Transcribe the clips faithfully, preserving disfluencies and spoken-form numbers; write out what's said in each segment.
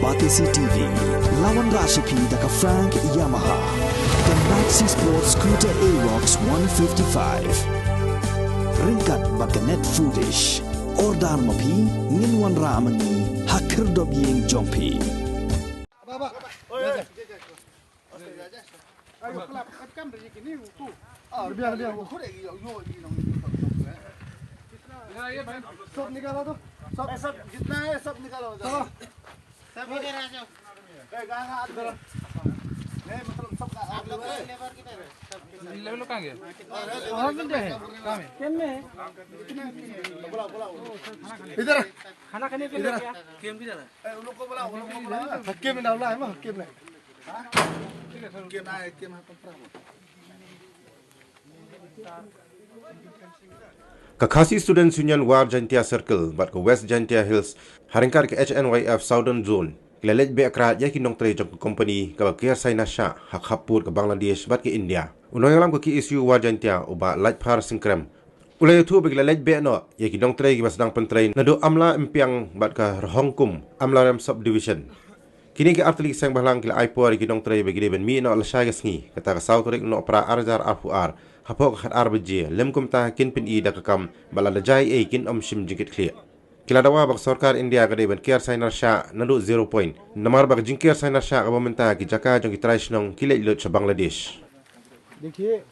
Batesi T V, la wanrah sha phi da ka Frank Yamaha. Ka Maxi Sport Scooter Aerox one fifty-five. Ryngkat bad ka Net Foodish. Order ma phi, ngin wanrah ma ngi ha khyrdop ïing jong phi. सब निकालो तो। सब, सब जितना है, सब निकालो। चलो। सब इधर आ जाओ। ए, गा, गा, इधर। नहीं, मतलब, सबका आप लोग है। लेवल कहाँ गया? और भी है। काम है। किन में है? इधर। खाना खाने के लिए क्या? गेम किधर है? ए, उन लोग को बुलाओ, उन लोग को बुलाओ। हकीम ने बुलाया है, हकीम ने। Ka Khasi Students Union War Jaintia Circle bad ka West Jaintia Hills ha ryngkat ka H N Y F Southern Zone ki la leit beh krad ïa ki nongtrei jong ka kompani kaba kiar sainasha ha khappud ka Bangladesh bad ka India. U nongïalam ka K S U War Jaintia u Bah Laitphar Singkrem u la ïathuh ba ki la leit beh noh ïa ki nongtrei kiba sdang pyntrei naduh Amla Impiang bad ka Rhongkum Amlarem Sub Division. Kine ki artylli ki seng bhalang ki la ai por ïa ki nongtrei ba ki dei ban mih noh lashai ka sngi kata ka saw tarik Nohprah ar hajar arphew ar hapoh ka khatar baje lym kumta kin pyni da ka kam bad lada jia ei ei kin ym shim jingkitkhlieh. Ki la dawa ba ka sorkar India ka dei ban kiar sainasha naduh zero point namar ba ka jingkiar sainasha kaba mynta ki jaka jong ki trai shnong ki leit lut sha Bangladesh. देखिए,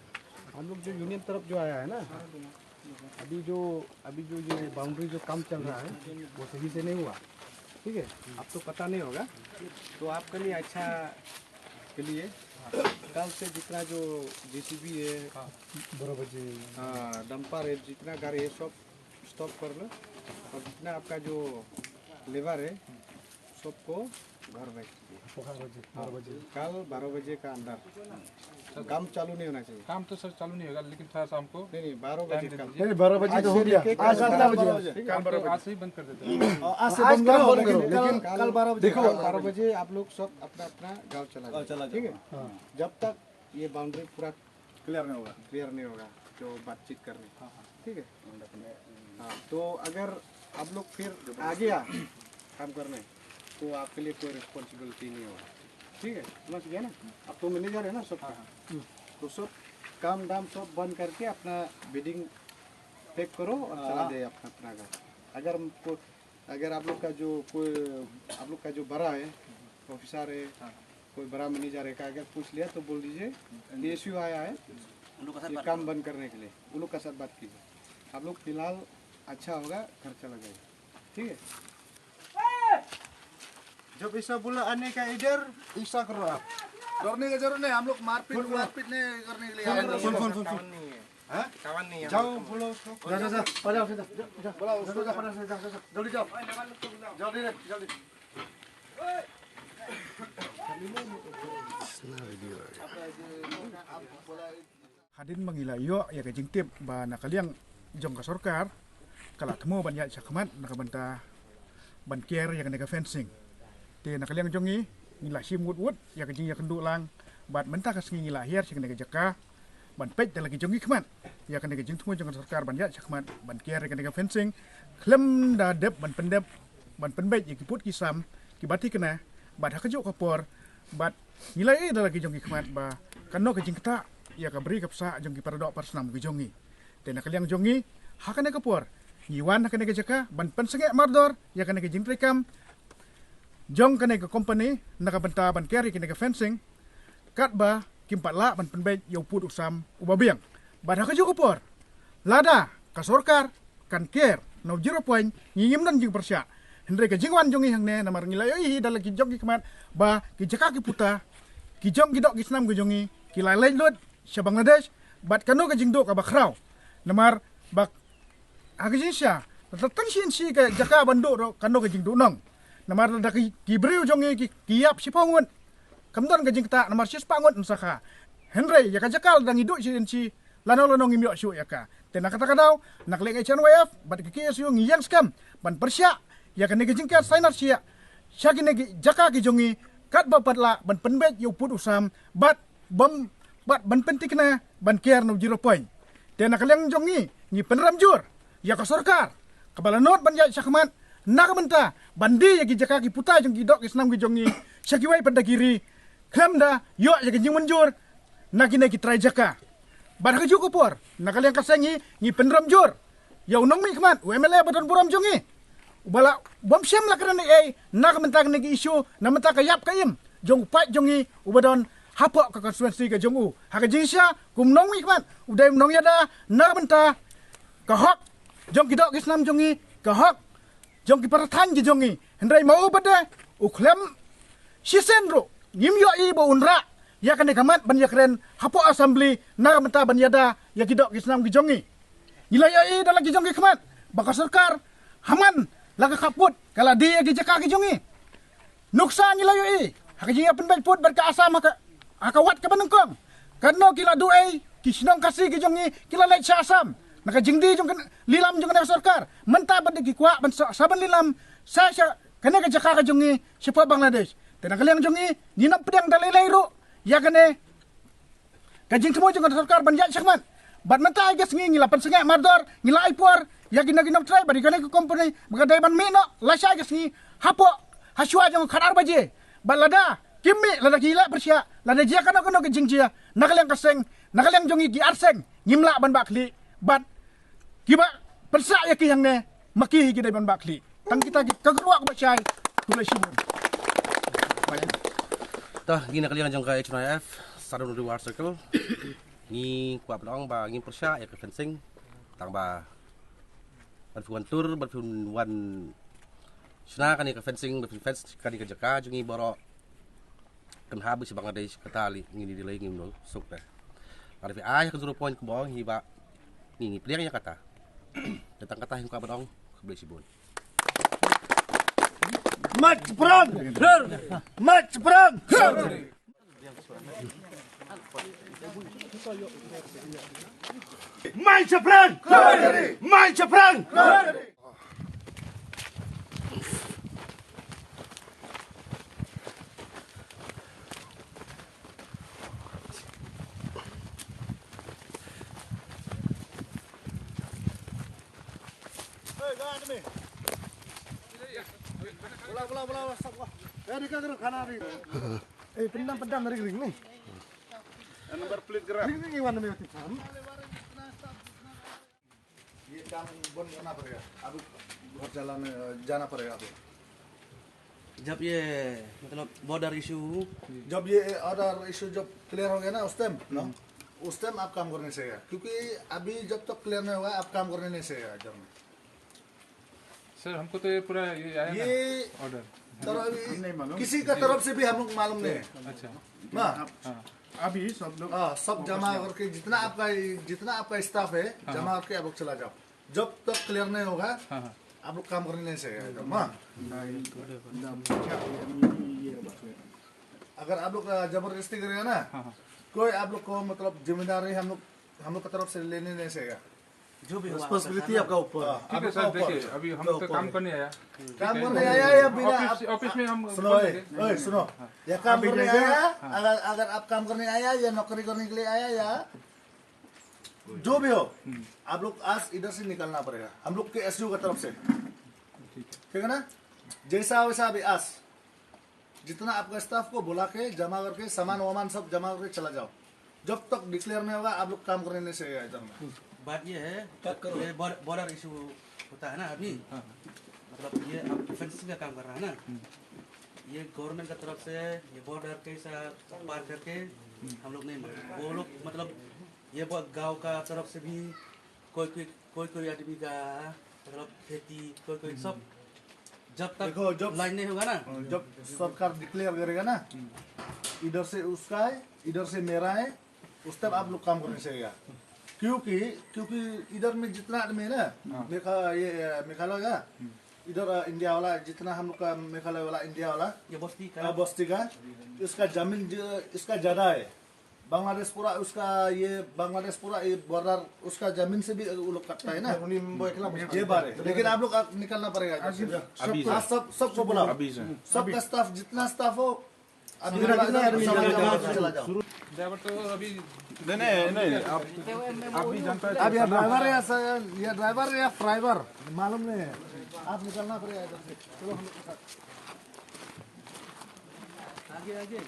हम लोग जो यूनियन तरफ जो आया है ना, अभी जो अभी जो ये बाउंड्री जो काम चल रहा है, वो सही से नहीं हुआ। ठीक है, आपको पता नहीं होगा, तो आपके लिए अच्छा के लिए कल से जितना जो जेसीबी है, बारह बजे। हाँ, डंपर है, जितना गाड़ी है, सब स्टॉप कर लो। और जितना आपका जो लेबर है, सबको घर भेज दीजिए। बारह बजे, बारह बजे। कल बारह बजे का अंदर काम चालू नहीं होना चाहिए। काम तो सर चालू नहीं होगा, लेकिन थोड़ा सा हमको नहीं, नहीं, बारह बजे दे कल। दीजिए। नहीं, बारह बजे तो हो गया। आज कितना बज गया? काम तो आज से ही बंद कर देते हैं। आज से बंद करो, लेकिन कल, कल बारह बजे। देखो, बारह बजे आप लोग सब अपना अपना गांव चला जाओ, ठीक है? जब तक ये बाउंड्री पूरा क्लियर नहीं होगा। क्लियर नहीं होगा, जो बातचीत करने, ठीक है? हाँ, तो अगर आप लोग फिर आ गया काम करने, तो आपके लिए कोई रिस्पॉन्सिबिलिटी नहीं होगा, ठीक है? समझ गया ना? आप तो मैनेजर है ना सबका, तो सब काम धाम सब बंद करके अपना बीडिंग पैक करो और चला जाए अपना अपना घर। अगर हमको अगर आप लोग का जो कोई आप लोग का जो बड़ा है, ऑफिसर है, कोई बड़ा मैनेजर है का अगर पूछ लिया तो बोल दीजिए कि एसयू आया है ये काम बंद करने के लिए, उन लोग का साथ बात कीजिए। आप लोग फिलहाल अच्छा होगा, घर चला जाएगा, ठीक है? जब ऐसा बोला आने का इधर ऐसा करो आप। डरने की जरूरत नहीं, हम लोग मारपीट मारपीट नहीं करने के लिए आए हैं। सुन सुन सुन सुन। हाँ? जाओ बोलो उसको। जा, जा, जा, जा, जा, जा, जा, जा, जा, जा, जल्दी जाओ, जल्दी रे, जल्दी। Hadien ba ngi la ïoh ïa ka jingtip ba na ka liang jong ka sorkar ka la thmu ban ïaid shakhmat na ka bynta ban ker ïa kane ka fencing. Te na ka liang jong ngi ngi la shim wut wut ïa ka jingïakynduh lang bad mynta ka sngi ngi la hiar sha kane ka jaka ban peit da la ki jong ngi khmat ïa kane ka jingthmu jong ka sorkar ban ïaid shakhmat ban ker ïa kane ka fencing khlem da dep ban pyndep ban pynbeit ïa ki pud ki sam ki ba thikna bad ha kajuh ka por bad ngi la ïohi da la ki jong ngi khmat ba kano ka jingktah ïa ka bri ka psa jong ki paradoh parasnam ki jong ngi. Te na ka liang jong ngi ha kane ka por ngi wan ha kane ka jaka ban pynsangeh mardor ïa kane ka jingtrei kam jong kane ka kompani na ka bynta ban ker ïa kane ka fencing katba kim pat lah ban pynbeit ïa u pud u sam uba biang. Bad ha kajuh ka por lada ka sorkar kan ker na u zero point ngi ngim don jingpyrshah. Hynrei ka jingwan jong ngi hangne namar ngi la ïohi da la ki jong ngi khmat ba ki jaka ki puta ki jong ki doh ki snam ki jong ngi ki la leit lut sha Bangladesh bad kano ka jingduh kaba khraw. Namar ba ha ka jingshisha lada tang shi inshi ka jaka ban duh ruh kano ka jingduh nong. Namar lada ki briew jong ngi ki ïap shiphew ngut kam don ka jingktah namar shispah ngut yn sa kha. Hynrei ïa ka jaka lada ngi duh shi inshi lano lano ngim ïoh shuh ïa ka. Te na kata ka daw na ka liang H N Y F bad ka K S U ngi ïeng skhem ban pyrshah ïa kane ka jingker sainar shiah sha kine ki jaka ki jong ngi katba pat lah ban pynbeit ïa u pud u sam bad bym bad ban pynthikna ban ker na u zero point. Te na ka liang jong ngi ngi pynrem jur ïa ka sorkar kaba la nud ban ïaid shakhmat Na ka bynta ban die ïa ki jaka ki puta jong ki doh ki snam ki jong ngi sha kiwei pat ki ri, khlem da ïoh ïa ka jingmynjur na kine ki trai jaka. Bad ha kajuh ka por, na ka liang ka seng ngi, ngi pynrem jur ïa u nongmihkhmat, u M L A ba don burom jong ngi, uba la bym shym la kren ei ei na ka bynta kane ka issue, na ka bynta ka ïap ka im jong u paid jong ngi uba don hapoh ka constituency ka jong u. Ha ka jingshisha, kum u nongmihkhmat, u dei u nongïada na ka bynta ka hok jong ki doh ki snam jong ngi, ka hok jong ki para thaiñ ki jong ngi. Hynrei ma u pat de, u khlem shisien ruh ngim ïohi ba un rah ïa kane ka mat ban ïakren hapoh assembly na ka bynta ban ïada ïa ki doh ki snam ki jong ngi. Ngi la ïohi da la ki jong ki khmat ba ka sorkar, ha man la ka khappud, ka la die ïa ki jaka ki jong ngi. Nuksa ngi la ïohi ha ka jingïapynbeit pud bad ka Assam ha ka, ha ka wat kaba nyngkong. Katno ki la duh ei, ki shnong Khasi ki jong ngi ki la leit sha Assam na ka jingdie jong ka lilam jong ka sorkar. Mynta pat de ki kwah ban sa, sa ban lilam sa sha kane ka jaka ka jong ngi shapoh Bangladesh. Te na ka liang jong ngi, ngin ym pdiang da lei lei ruh ïa kane ka jingthmu jong ka sorkar ban ïaid shakhmat. Bad mynta ai ka sngi ngi la pynsangeh mardor, ngi la ai por ïa kino kino ki trai bad ïa kane ka company ba ka dei ban mih noh lashai ka sngi hapoh, hashwa jong ka khatar baje. Bad lada kim mih, lada ki leh pyrshah, lada jia kano kano ka jingjia na ka liang ka seng, na ka liang jong ngi ki ar seng, ngim lah ban bah khlieh. Bad kiba pynsah ïa ki hangne, ma ki hi ki dei ban bah khlieh. Tang kita ki, ka kyrwoh kaba shai. Khublei shibun. Tah, ngi na ka liang jong ka H Y F Southern Ri War Circle, ngi kwah ban ong ba ngim pyrshah ïa ka fencing. Tang ba ban phi wan tur, ban phi wan shna kane ka fencing, ban phi fence kane ka jaka jong ngi baroh. Kan hap ba sha Bangladesh kata lei ngin ïa lei ngin ym suk te. Lada phi ai ha ka zero point kaba ong hi ba ngi, ngi pdiang ïa kata. Te tang kata hi nga kwah ban ong, khublei shibun. Mach prang! Mach prang! Mach prang! Mach prang! Eh, pyndam, pyndam ring ring ni. Number plate gerak. Ring ring iwan ni. ये काम बंद करना पड़ेगा, अभी घर चलाने जाना पड़ेगा अभी। जब ये, मतलब, बॉर्डर इशू, जब ये ऑर्डर इशू जब क्लियर हो गया ना उस टाइम, ना, उस टाइम आप काम करने से गया, क्योंकि अभी जब तक क्लियर नहीं होगा आप काम करने नहीं से गया इधर में। सर, हमको तो ये पूरा ये आया ना, ये ऑर्डर। सर, अभी किसी का तरफ से भी हम लोग मालूम नहीं है। अच्छा। हाँ। हाँ। अभी सब लोग हाँ, सब जमा करके जितना आपका, जितना आपका स्टाफ है, हाँ, जमा करके आप लोग चला जाओ। जब तक क्लियर नहीं होगा, हाँ, हाँ। आप लोग काम करने नहीं से एकदम, हाँ। अगर आप लोग, अ, जबरदस्ती करेगा ना, हाँ, हाँ। कोई आप लोग को, मतलब, जिम्मेदारी हम लोग, हम लोग की तरफ से लेने नहीं से। जो भी हुआ, रिस्पॉन्सिबिलिटी आपका ऊपर। हाँ, ठीक है सर, देखिए, अभी हम लोग तो काम करने आया। काम करने आया या बिना ऑफिस, ऑफिस में हम सुनो, ए, सुनो, या काम करने आया, अगर, अगर आप काम करने आया या नौकरी करने के लिए आया या जो भी हो, आप लोग आज इधर से निकलना पड़ेगा हम लोग के एसडीओ की तरफ से, ठीक है ना? जैसा वैसा भी आज जितना आपका स्टाफ को बुला के जमा करके सामान वामान सब जमा करके चला जाओ। जब तक डिक्लेयर नहीं होगा आप लोग काम करने नहीं से इधर में। बात ये है, ये बॉर्डर इशू होता है ना अभी, मतलब ये आप फेंसिंग का काम कर रहा है ना, ये गवर्नमेंट का तरफ से ये बॉर्डर कैसा पार करके हम लोग नहीं, वो लोग मतलब ये गांव का तरफ से भी कोई कोई कोई कोई आदमी का मतलब खेती कोई कोई सब जब तक देखो, जब लाइन नहीं होगा ना, जब सरकार डिक्लेयर करेगा ना, इधर से उसका है, इधर से मेरा है, उस तब आप लोग काम करने से गया। क्योंकि क्योंकि इधर में जितना आदमी है ना, मेघा ये मेघालय का, इधर इंडिया वाला जितना हम लोग का मेघालय वाला इंडिया वाला ये बस्ती का, बस्ती का, इसका जमीन इसका ज्यादा है। बांग्लादेश पूरा उसका ये बांग्लादेश पूरा ये बॉर्डर उसका जमीन से भी वो लोग कटता है ना। ये बारे लेकिन आप लोग निकलना पड़ेगा। अभी सब सबको बुलाओ। अभी सबका स्टाफ जितना स्टाफ हो आप इधर आ जाओ, आप इधर आ जाओ। ड्राइवर तो अभी नहीं, नहीं, नहीं, आप, आप भी जानता है, अब ये ड्राइवर है या स-, ये ड्राइवर है या फ्राइवर, मालूम नहीं है। आप निकलना पड़ेगा इधर से। चलो, हम लोग के साथ। आगे, आगे।